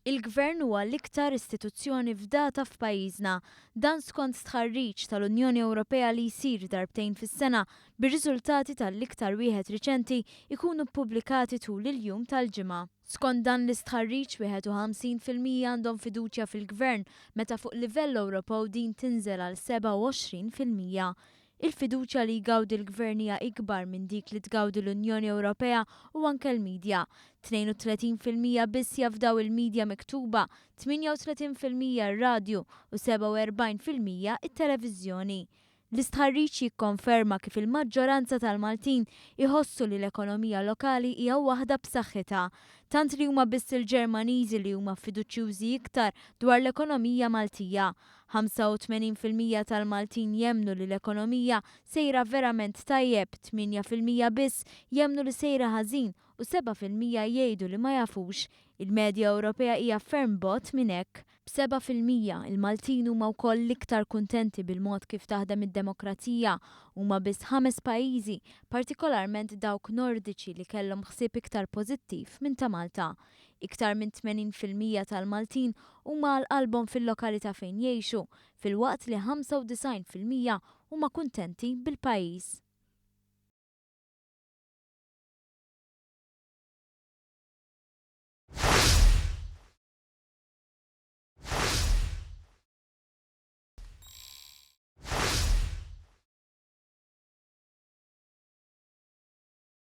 Il-Gvern huwa l-iktar istituzzjoni fdata f'pajjiżna. Dan skont stħarriġ tal-Unjoni Ewropea li jsir darbtejn fis-sena, bir-riżultati tal-iktar wieħed riċenti jkunu ppubblikati tul il-jum tal-Ġimgħa. Skont dan l-istħarriġ, 51% għandhom fiduċja fil-Gvern, meta fuq livell Ewropew din tinżel għal 27%. Il-fiduċja li jgawdi l-Gvern hija ikbar minn dik li tgawdi l-Unjoni Ewropea u anke l-midja. 32% biss jafdaw il-midja miktuba, 38% r-radju u 47% it-televiżjoni. L-istħarriġ jikkonferma kif il-maġġoranza tal-Maltin iħossu li l-ekonomija lokali hija waħda b'saħħitha. Tant li huma biss il-Ġermaniżi li huma fiduċjużi iktar dwar l-ekonomija Maltija. 85% tal-Maltin jemmnu li l-ekonomija sejra verament tajjeb, 8% biss jemmnu li sejra ħażin u 7% jgħidu li ma jafux. Il-medja Ewropea hija ferm bogħod minn hekk. B'7%, il-Maltin huma wkoll l-iktar kuntenti bil-mod kif taħdem id-demokrazija. Huma biss ħames pajjiżi, partikolarment dawk Nordiċi, li kellhom ħsieb iktar pożittiv minn ta' Malta. Iktar minn 80% tal-Maltin huma għal qalbhom fil-lokalità fejn jgħixu, filwaqt li 95% huma kuntenti bil-pajjiż.